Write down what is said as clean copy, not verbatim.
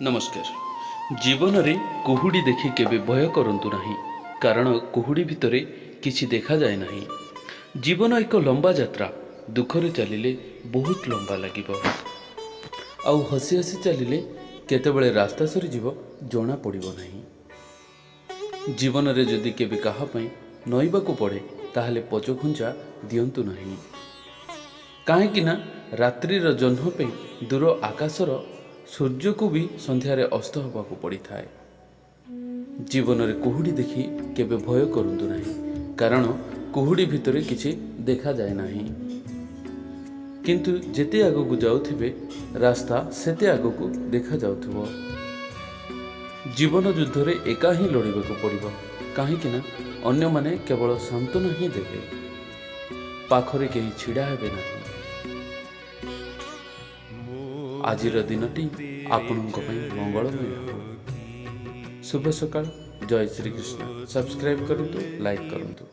ନମସ୍କାର। ଜୀବନରେ କୁହୁଡ଼ି ଦେଖି କେବେ ଭୟ କରନ୍ତୁ ନାହିଁ, କାରଣ କୁହୁଡ଼ି ଭିତରେ କିଛି ଦେଖାଯାଏ ନାହିଁ। ଜୀବନ ଏକ ଲମ୍ବା ଯାତ୍ରା। ଦୁଃଖରେ ଚାଲିଲେ ବହୁତ ଲମ୍ବା ଲାଗିବ, ଆଉ ହସି ହସି ଚାଲିଲେ କେତେବେଳେ ରାସ୍ତା ସରିଯିବ ଜଣା ପଡ଼ିବ ନାହିଁ। ଜୀବନରେ ଯଦି କେବେ କାହା ପାଇଁ ନଇବାକୁ ପଡ଼େ, ତାହେଲେ ପଛଘୁଞ୍ଚା ଦିଅନ୍ତୁ ନାହିଁ, କାହିଁକି ନା ରାତ୍ରିର ଜହ୍ନ ପାଇଁ ଦୂର ଆକାଶର ସୂର୍ଯ୍ୟକୁ ବି ସନ୍ଧ୍ୟାରେ ଅସ୍ତ ହେବାକୁ ପଡ଼ିଥାଏ। ଜୀବନରେ କୁହୁଡ଼ି ଦେଖି କେବେ ଭୟ କରନ୍ତୁ ନାହିଁ, କାରଣ କୁହୁଡ଼ି ଭିତରେ କିଛି ଦେଖାଯାଏ ନାହିଁ। କିନ୍ତୁ ଯେତେ ଆଗକୁ ଯାଉଥିବେ, ରାସ୍ତା ସେତେ ଆଗକୁ ଦେଖାଯାଉଥିବ। ଜୀବନ ଯୁଦ୍ଧରେ ଏକା ହିଁ ଲଢ଼ିବାକୁ ପଡ଼ିବ, କାହିଁକି ନା ଅନ୍ୟମାନେ କେବଳ ସାନ୍ତ୍ୱନା ହିଁ ଦେବେ, ପାଖରେ କେହି ଛିଡ଼ା ହେବେ ନାହିଁ। ଆଜିର ଦିନଟି ଆପଣଙ୍କ ପାଇଁ ମଙ୍ଗଳମୟ ହେଉ। ଶୁଭ ସକାଳ। ଜୟ ଶ୍ରୀକୃଷ୍ଣ। ସବସ୍କ୍ରାଇବ୍ କରନ୍ତୁ, ଲାଇକ୍ କରନ୍ତୁ।